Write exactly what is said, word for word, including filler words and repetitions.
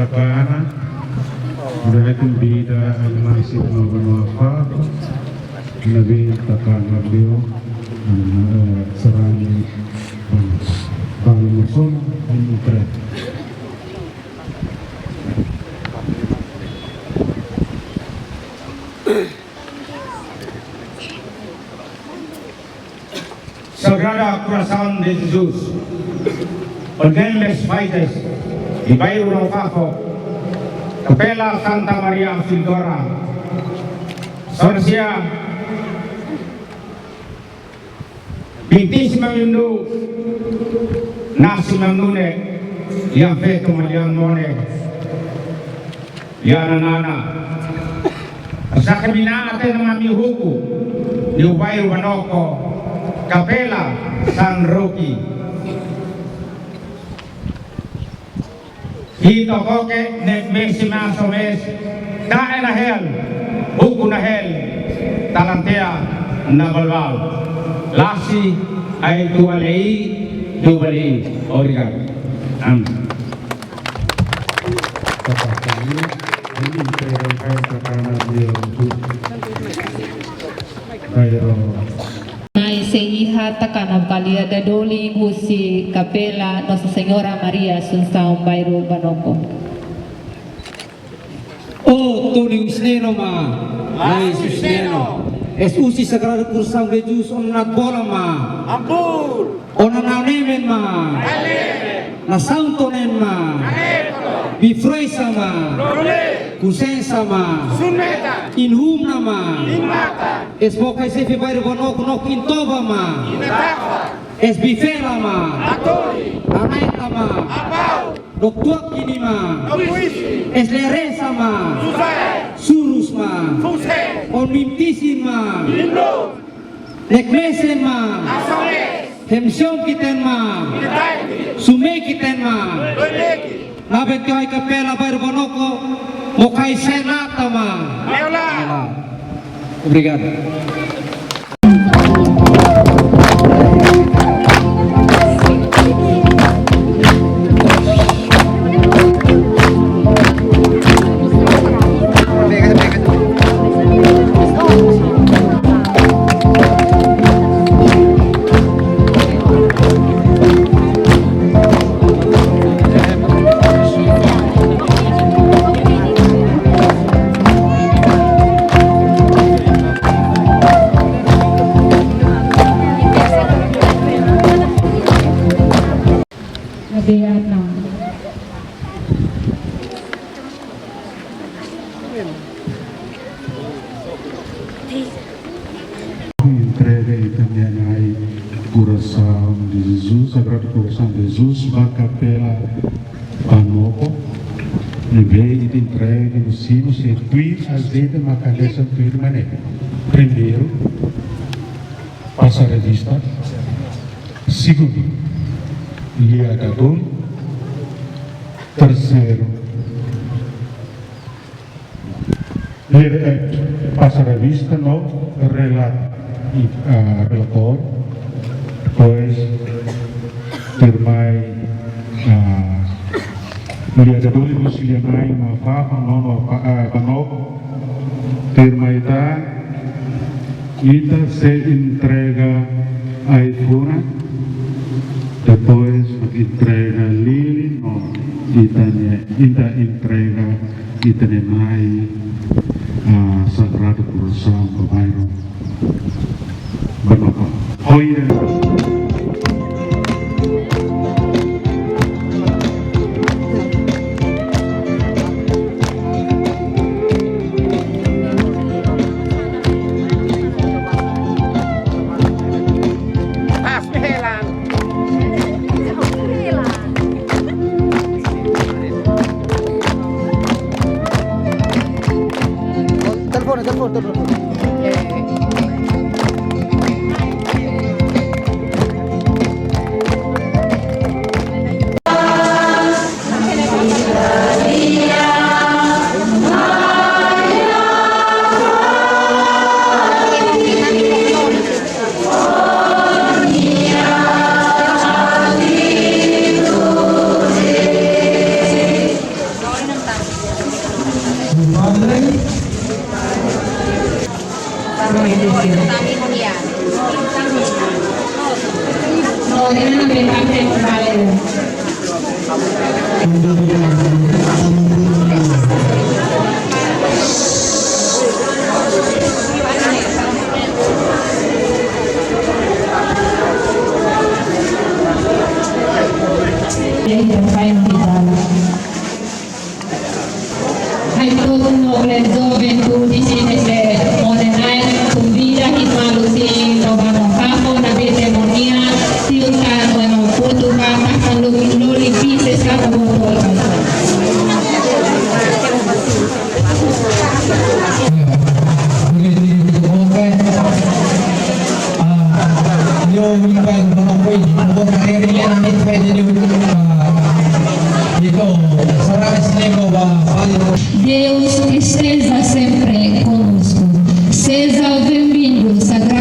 Takana, ita konvida alin mane sira no banu afar, ne'ebé takana liu, eh, sarani, eh, banu, banu mosona, banu tre. Sagrado Coração de Jesus, Ordenança Faitas, de bairro Nofafo, Capela Santa Maria Auxiliadora, Sorcia, Bintisima Mindu, Nascimento Nunes, yang feto malian mone, yang nana. Saka mina até nama mi huku, di ubai ubanoko, Capela San Roque. Ita koke ne'e mesi maso mes, dae na hel, huku na hel, talantea na balbal. Lasi ai tua lei, tua lei. Obrigadu. Amen. Kata kami, ini saya rangkaian tekanan dia untuk Kairo. Mai sei iha takana buka lia dadolin husi Kapela Nossa Senhora Maria Assunção, bairru Banoko. O tuli usneno ma, mai usneno. Es husi Sagrado Coração de Jesus ona bola ma. Ampur. Ona nau nemen ma. Nasaun tonen ma. Bifroisa ma. Kusensa ma. Inhumna ma. Es bokai sefi bairru Banoko nok intoba ma. Es bifela ma. Aneta ma. Doktuak kini ma. Es leresa ma. Surus ma. On mintisin ma. Nekmesen ma. Hemsiong kiten ma. Sumei kiten ma. Nabek tioi Kapela bairru Banoko, mokai senata ma. Obrigadu. Entrega ita-nia Na'i Coração de Jesus, Sagrado Coração de Jesus, ba Kapela Banoko, ne'ebé ita entrega no sino se tuir azeite maka hanesan tuir mane. Primeiru, pasa revista. Segundu, lia dadolin. Terseiru, lia, eh, pasa revista no relat-, ah, relatóriu. Depois, tuirmai, ah, lia dadolin husi lia-na'in Nofafo, no, no, ah, Banoko. Tuirmai tan, ita sei entrega ai-funan, depois entrega lilin no ita-nia, ita entrega ita-nia Na'i, ah, Sagrado Coração ba bairru Banoko. Oia. Telefone, telefone, telefone. Yo, mi pai no no koi, no koi karere le na mit pai de yo. Ito, sarang sine ko ba, ba. Deus esteja sempre conosco. Sejam bem-vindos à